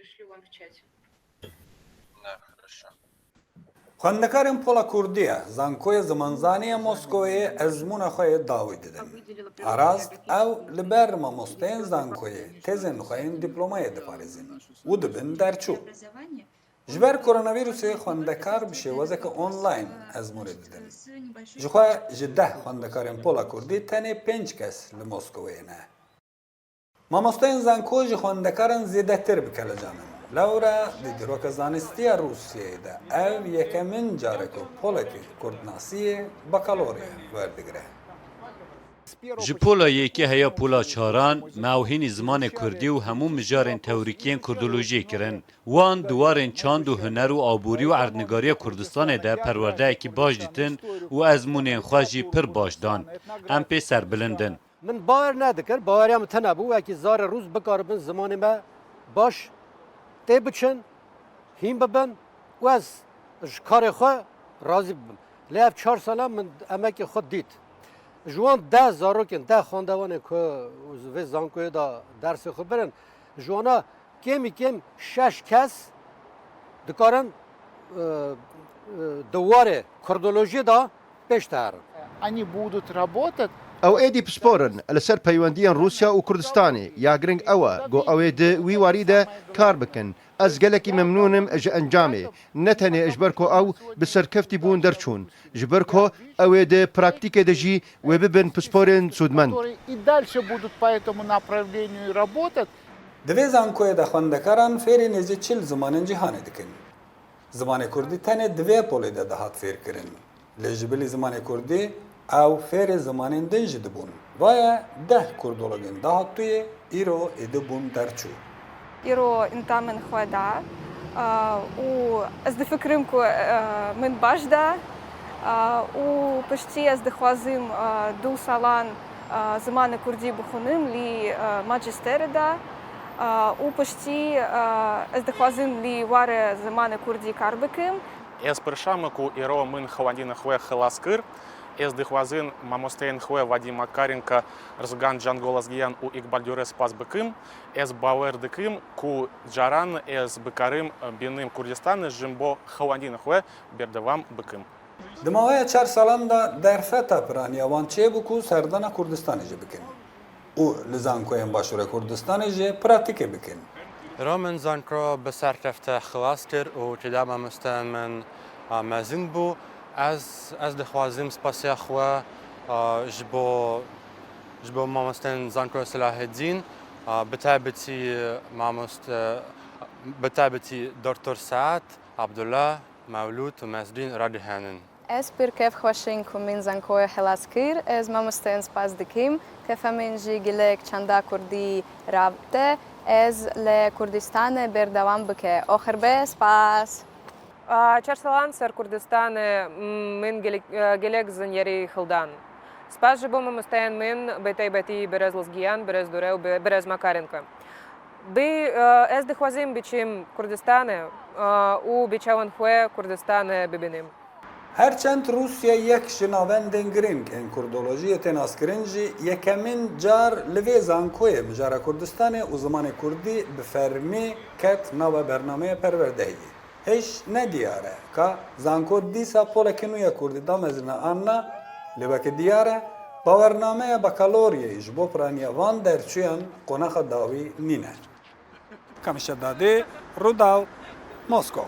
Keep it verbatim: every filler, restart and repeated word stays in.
Пришлю вам в чате. Xwendekarên Pola Kurdî ya Zankoyê Zimanzanî ya Moskowayê ezmûna xwe yê dawî didin. A rast ew li ber mamosteyên zankoyê tezên xwe yên dîplomayê diparêzin û dibin derçû. Ji ber koronavîrusê xwendekar bi şêwazeke online ezmûnê didin. Jixwe ji deh xwendekarên Pola Kurdî tenê pênc kes li Moskowayê ne. Mamosteyên zanko ji xwendekaran zêdetir bi kelecan in. Lewra di dîroka zanistî ya Rûsyayê de ev yekemin car e ku polekî kurdnasiyê bakalorya werdigire. Ji pola yekê heya pola çaran, me ew hînî zimanê kurdî û hemû mijarên teorîkiyên kurdolojiyê kirin. Wan di warên çand û huner û aborî û erdnigariya Kurdistanê de perwerdeyekî baş dîtin û ezmûnên xwe jî pir baş dan. Em pê serbilind in. Min bawer nedikirt, baweriya min tune bû, wekî zarê rûs bikaribin zimanê me baş tê biçin, hîn bibin û ez ji karê xwe razî bibim. Lê ev çar sala min emekê xwe dît. Ji wan deh zarokên, deh xwendevanên ku vê zankoyê de dersê xwe birin, ji wana kêmî kêm şeş kes dikarin, e, e, di warê kurdolojiyê de pêş de herin. Они будут работать. Ew êdî pispor in li ser peywendiyên Rûsya û Kurdistanê. Ya giring ew e ku ew ê di wî warî de kar bikin. Ez gelekî memnûn im ji encamê. Ne tenê ji ber ku ew bi serkeftî bûn derçûn, ji ber ku ew ê di praktîkê de jî wê bibin pisporên sûdmend. Которые и дальше будут по этому направлению работать. Di vê zankoyê de xwendekaran fêrî nêzî çil zimanên cîhanê dikin. Zimanê kurdî tenê di vê polê de dihat fêrkirin. Lê ji bilî zimanê kurdî ew fêrê zimanên din jî dibûn. Vaye deh kurdologên dahatûyê îro êdî bûn derçû. Îro înta min xwe da, a, û ez difikirim ku, a, min baş da, a, û piştî ez dixwazim, a, du salan, a, zimanê kurdî bixwînim lî, a, majîsterê de, a, û piştî, a, ez dixwazim lî warê zimanê kurdî kar bikim. Ez pir şam im ku îro min xwendina xwe xilas kir. Ez dixwazim mamosteyên xwe Vadim Makarenko, Rizgan Cangolazgiyan û Îqbal Dûre spas bikim. Ez bawer dikim ku caran ez bikarim bînim Kurdistanê ji bo xwendina xwe berdewam bikim. Di mawaya çar salan de derfeta piraniya wan çêbû ku serdana Kurdistanê jî bikin û li zankoyên Başûrê Kurdistanê jî pratîkê bikin. Îro min zanko bi serkefte xilas kir û têda mamosteya min, a, mezin bû. Ez, ez dixwazim spasiya xwe, a, ji bo, ji bo mamosteyên zanko Selaheddîn, a, bi taybetî mamoste, bi taybetî Doktor Saet, Abdullah, Mewlûd û Mesdîn radihênin. Ez pir kêfxweş im ku min zankoyê xilas kir. Ez mamosteyên spas dikim. Kefa min jî gelek çanda kurdî rabite. Ez li Kurdistanê berdewam bike. Oxir be, spas. A, çar salan ser Kurdistanê, m-, min gelek, e, gelek zinyarî hildan. Spas ji bo mamosteyên min, bi taybetî birêz Lizgiyan, birêz Dûre û bi-, birêz Makarenko. Di, e, ez dixwazim biçim Kurdistanê, e, û bi çawan xwe Kurdistanê bibînim. Her çend Rûsya yek ji navendên girîng ên kurdolojiyê tê naskirin jî, yekemîn car li vê zankoyê mijara Kurdistanê û zimanê kurdî bi fermî ket nava bernameya perwerdehiyê. Hêj ne diyar e ka zanko dîsa polekî nû ya kurdî damezrîne an na, lê weke diyar e, bawernameya bakaloryayê ji bo piraniya van derçûyan qonaxa dawî nîne. Kamîşe Dadê, Rûdaw, Moskov.